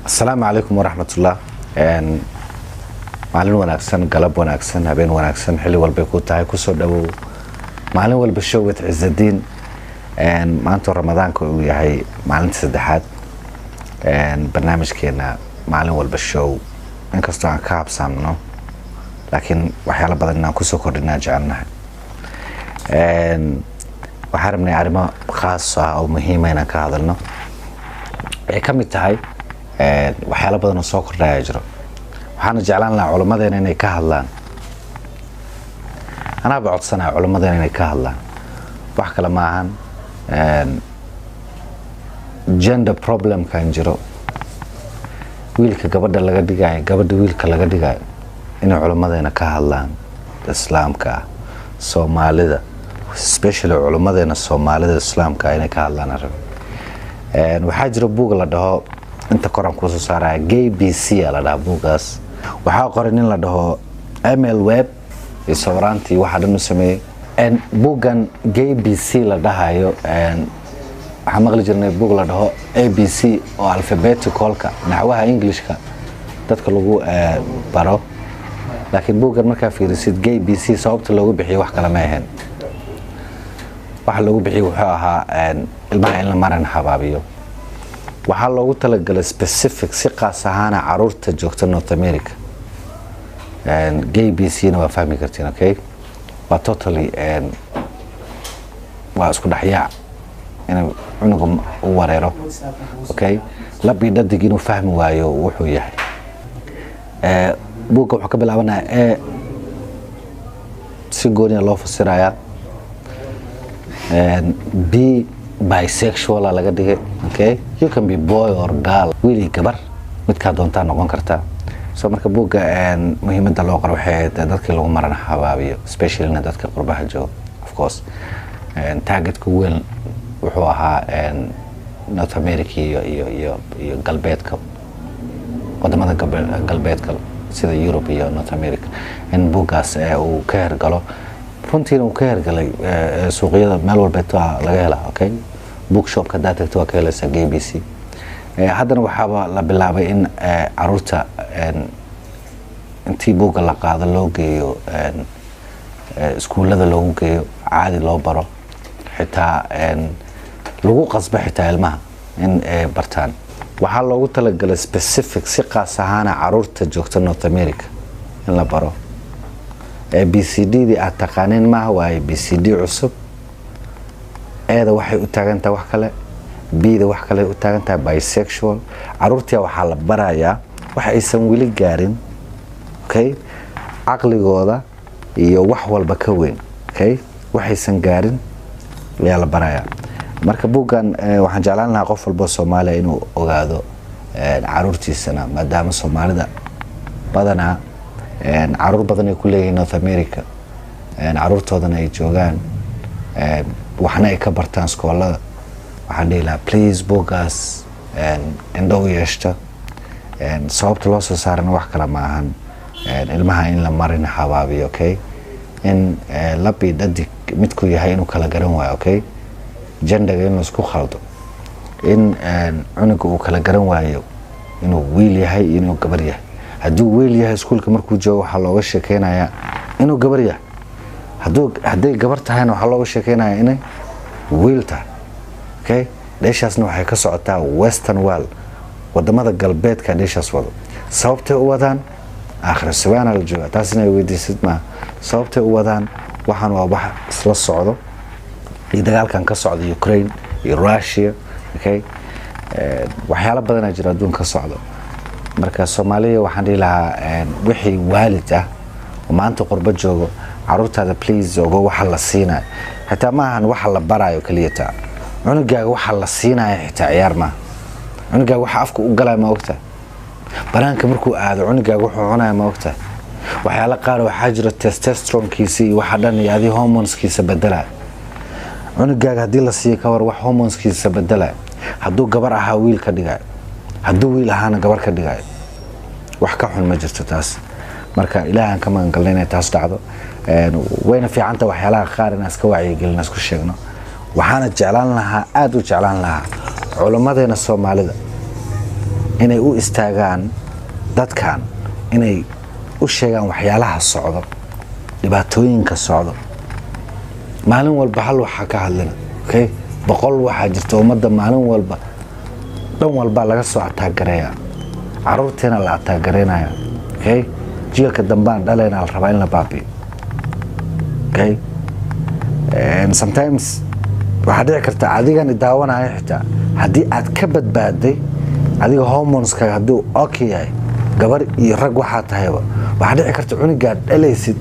Asalaamu calaykum waraxmatullah. Maalin wanaagsan, galab wanaagsan, habeen wanaagsan, xilli walbay ku tahay, kusoo dhawow Maalin Walba Show with Ciisadiin. Maanta Ramadaanka uu yahay maalinta saddexaad, barnaamijkeena Maalin Walba Show, inkastoo aan ka habsaamno, laakiin waxyaalo badan inaan kusoo kordhinaa jecelnahay. Waxaan rabnay arrimo khaas ah oo muhiima inaan ka hadalno, ay ka mid tahay waxyaalo badan oo soo kordhaya jiro. Waxaana jeclaan lahaa culammadeena inay ka hadlaan. Anaaba codsanaya culammadeena inay ka hadlaan. Wax kale ma ahan, gender problemkan jiro, wiilka gabadha laga dhigayo, gabadha wiilka laga dhigayo, inay culammadeena ka hadlaan Islaamka ah, Soomaalida, especially culammadeena Soomaalida Islaamka ah inay ka hadlaan aan rabay. Waxaa jira buug la dhaho, inta koran kuusoo saaraya, Gay B C a la dhahaa. Buuggaas waxaa qoray nin la dhaho Emil Webb iyo sawiraantii waxaa dhan u sameeyey. Buuggan Gay B C la dhahayo, waxaa maqli jirnay buug la dhaho ABC oo alphabeticalka naxwaha Englishka dadka lagu baro, laakiin buuggan markaa fiirisid, Gay B C sababta loogu bixiyo wax kale ma ahayn. Waxa loogu bixiyey wuxuu ahaa ilmaha in la maran habaabiyo. Waxaa loogu talagalay specific, si qaas ahaana, caruurta joogta North America. Gay B C na waa fahmi kartiin, okay? Waa totally waa isku dhexyaac, inuu cunuga u wareero, okay, lab iyo dhadig inuu fahmi waayo wuxuu yahay. Buugga wuxuu ka bilaabanaya e si gooniya loo fasirayaa, B bisexual laga dhigay, okay, you can be boy or girl, wiil iyo gabar midkaa doontaa noqon kartaa. So marka buugga muhiimadda loo qoro waxay ahayd dadkii lagu maran habaabiyo, especiallyna dadka qurbaha jooga. Of course, targetka weyn wuxuu ahaa North America iyo galbeedka, wadamada galbeedka sida Europe iyo North America, in buuggaas uu ka hergalo. Runtiina uu ka hergalay. Suuqyada meel walbeet waa laga helaa, okay, bookshopka haddaad tagto waa ka helaysaa Gay B C. Haddana waxaaba la bilaabay in caruurta intii buugga la qaado loo geeyo iskuullada, loogu geeyo, caadi loo baro, xitaa lagu qasbo xitaa ilmaha in ay bartaan. Waxaa loogu talagalay specific, si qaas ahaana, caruurta joogta North America in la baro. B C D dii aad taqaaneen maaha, waa B C D cusub. A-da waxay u taagan tahay wax kale, B-da wax kale u taagan tahay, bisexual. Caruurtia waxaa la barayaa wax aysan weli gaarin, okay, caqligooda iyo wax walba ka weyn, okay, waxaysan gaarin ayaa la barayaa. Marka buuggan waxaan jeclaan lahaa qof walbo Soomaaliya inuu ogaado, caruurtiisana, maadaama Soomaalida badanaa caruur badan ay ku leeyihiin North America, caruurtoodana ay joogaan, waxna ay ka bartaan iskoolada. Waxaan dhihi lahaa, please, buuggaas indho u yeeshta. Sababta loo soo saarana wax kale ma ahan, ilmaha in la marin habaabiyo, okay, in lab iyo dhadig midku yahay inuu kala garan waayo, okay, genderga in laisku khaldo, in cunuga uu kala garan waayo inuu wiil yahay iyo inuu gabar yahay. Hadduu wiil yahay, iskuulka markuu joogo waxaa looga sheekeynayaa inuu gabar yahay. Hadday gabar tahayna, waxaa looga sheekeynaya inay wiil tahay, okay. Dheeshaasna waxay ka socotaa Western world, wadamada galbeedka dheeshaas wado. Sababtay u wadaan, aakhira sabaana la jooga, taasina ay weydiisid maaha. Sababtay u wadaan waxaan waa wax isla socdo iyo dagaalkan ka socda Ukraine iyo Russia, okay. Waxyaalo badanaa jira adduunka ka socdo. Marka Soomaaliya waxaan dhihi lahaa, wixii waalid ah oo maanta qurbo joogo, caruurtaada please ogo waxa la siinayo. Xitaa ma ahan waxa la barayo keliya, taa cunugaaga waxa la siinayo xitaa ciyaar maaha. Cunugaaga waxa afka u galaya ma ogtahay? Banaanka markuu aado cunugaaga wuxuu cunaya ma ogtahay? Waxyaalo qaar waxaa jira testosteronkiisa iyo waxa dhan iyo adii hormoneskiisa bedelaya. Cunugaaga haddii la siiyo ka war wax hormoneskiisa bedelaya, hadduu gabar ahaa wiil ka dhigayo, hadduu wiil ahaana gabar ka dhigayo, wax ka xun ma jirto taas. Marka Ilaahan ka magan galnay inay taas dhacdo. Wayna fiicanta waxyaalaha qaar inaan iska wacyigelin, isku sheegno. Waxaana jeclaan lahaa, aada u jeclaan lahaa, culammadeena Soomaalida. inay u istaagaan dadkan, inay u sheegaan waxyaalaha socdo, dhibaatooyinka socdo. Maalin walba hal waxaa ka hadlina, okay, 100 waxaa jirta ummadda maalin walba dhan walbaa laga soo ataagareeya, caruurteena la ataagareynaya, okay, jiilka dambaan dhalayna la rabaa in la baabiyo, okay. And sometimes waxaa dhici karta adigan daawanaya, xitaa haddii aad ka badbaaday adiga hormoneska hadduu okay yahay, gabar iyo rag waxaa tahayba, waxaa dhici karta cunugaad dhalaysid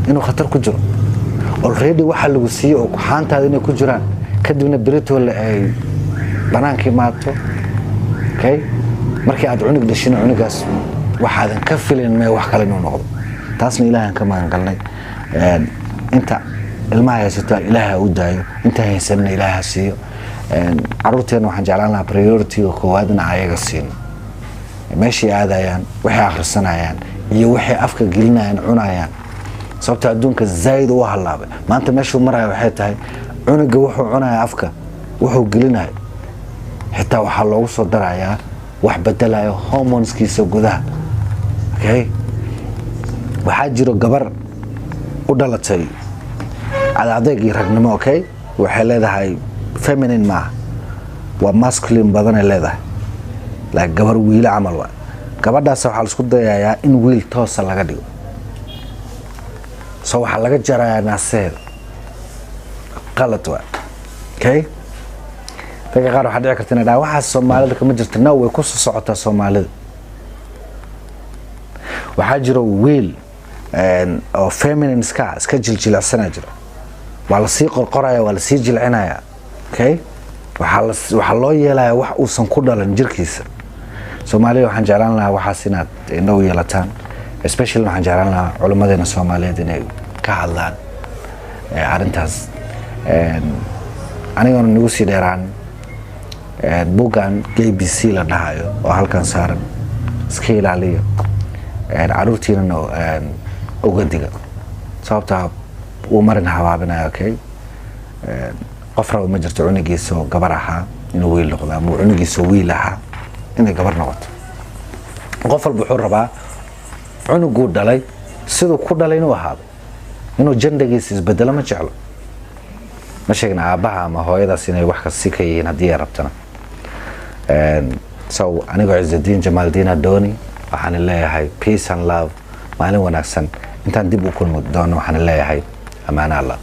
inuu khatar ku jiro already. Waxaa lagu siiyey oo kuxaantaada inay ku jiraan, kadibna beritole ay banaanka imaato, okay, markii aad cunug dhashina cunugaas waxaadan ka filayn mee wax kale inuu noqdo. Taasna Ilaahan ka magan galnay. Inta ilmaha haysato Ilaaha u daayo, inta haysanna Ilaaha siiyo. Caruurteena waxaan jeclaan lahaa priority-ga koowaadna ayaga siino, meeshay aadayaan, waxay akhrisanayaan iyo waxay afka gelinayaan, cunayaan, sababta adduunka zaaid u halaabay. Maanta meeshuu maraya waxay tahay cunuga wuxuu cunaya, afka wuxuu gelinayo, xitaa waxaa loogu soo darayaa wax bedelayo hormoneskiisa gudaha, okay. Waxaa jiro gabar u dhalatay cadadeeg iyo ragnimo, okay, waxay leedahay feminine maaha, waa masculine badanay leedahay, like gabar wiilo camal waa. Gabadhaas waxaa laisku dayayaa in wiil toosa laga dhigo, so waxaa laga jarayaa naasaheeda. Qalad waa, okay. Dadka qaar waxaa dhici karta inay dhahaan waxaas Soomaalida kama jirta. No, way ku soo socotaa Soomaalida. Waxaa jiro wiil oo feminine iska jiljilicsanaa jira, waa lasii qorqoraya, waa lasii jilcinaya, okay, waxaa loo yeelaya wax uusan ku dhalan jirkiisa. Soomaaliya waxaan jeclaan lahaa waxaas inaad indho u yeelataan, especially waxaan jeclaan lahaa culimmadeena Soomaaliyeed inay ka hadlaan arrintaas. Anigoona nagu sii dheeraan, buuggan GBC la dhahayo oo halkan saaran iska ilaaliya, caruurtiinana uga diga, sababtaa wuu marin habaabinaya, okay. Qof raba ma jirto cunugiisa oo gabar ahaa inuu wiil noqdo ama cunugiisa wiil ahaa inay gabar noqoto. Qof walba wuxuu rabaa cunuguu dhalay siduu ku dhalay inuu ahaado, inuu gendergiisa isbedelo ma jeclo. Ma sheegna aabbaha ama hooyadaas inay wax kasi ka yihiin haddii ay rabtana. So anigoo Cizudiin Jamaaldiin Adoni waxaan leeyahay peace and love, maalin wanaagsan. Intaan dib u kulmi doono waxaan leeyahay amaano Allah.